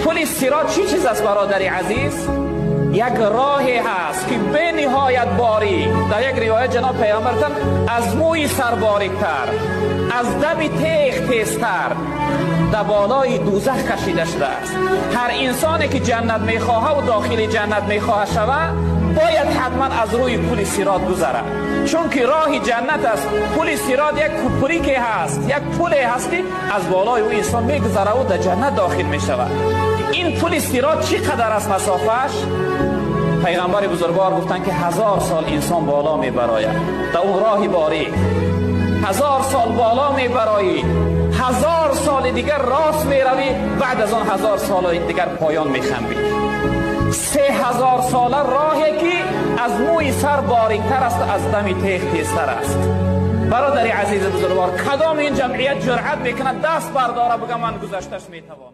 Пули сирот чӣ чиз аст, бародари азиз? Як роҳе ҳаст, ки бениҳоят борик. Дар як ривоят ҷаноб паёмбар аз мӯи сар бориктар, аз дами теғ тезтар дар болои дӯзах кашида шудааст. Ҳар инсоне ки ҷаннат мехоҳад ва дохили ҷаннат мехоҳад шавад, бояд ҳатман аз рӯи пули сирот гузарад, чунки роҳи ҷаннат аст. Пули сирот як кӯприке ҳаст, як пуле ҳаст, ки аз болои ӯ инсон мегузарад ва дар ҷаннат дохил мешавад. Ин пули сирот чӣ қадар аст масофааш? Пайғамбари бузургвор гуфтанд, ки 1000 сол инсон боло мебарояд дар он роҳи борик. 1000 сол боло мебароӣ, 1000 соли дигар рост меравӣ, баъд аз он 1000 соли дигар поён мехамбӣ. 3000 сола роҳе, ки аз мӯи сар бориктар аст, аз дами теғ тезтар аст. Бародари азизи бузургвор, кадом ин ҷамъият ҷуръат мекунад, даст бардора, бигӯ: «Ман гузашташ метавонам»?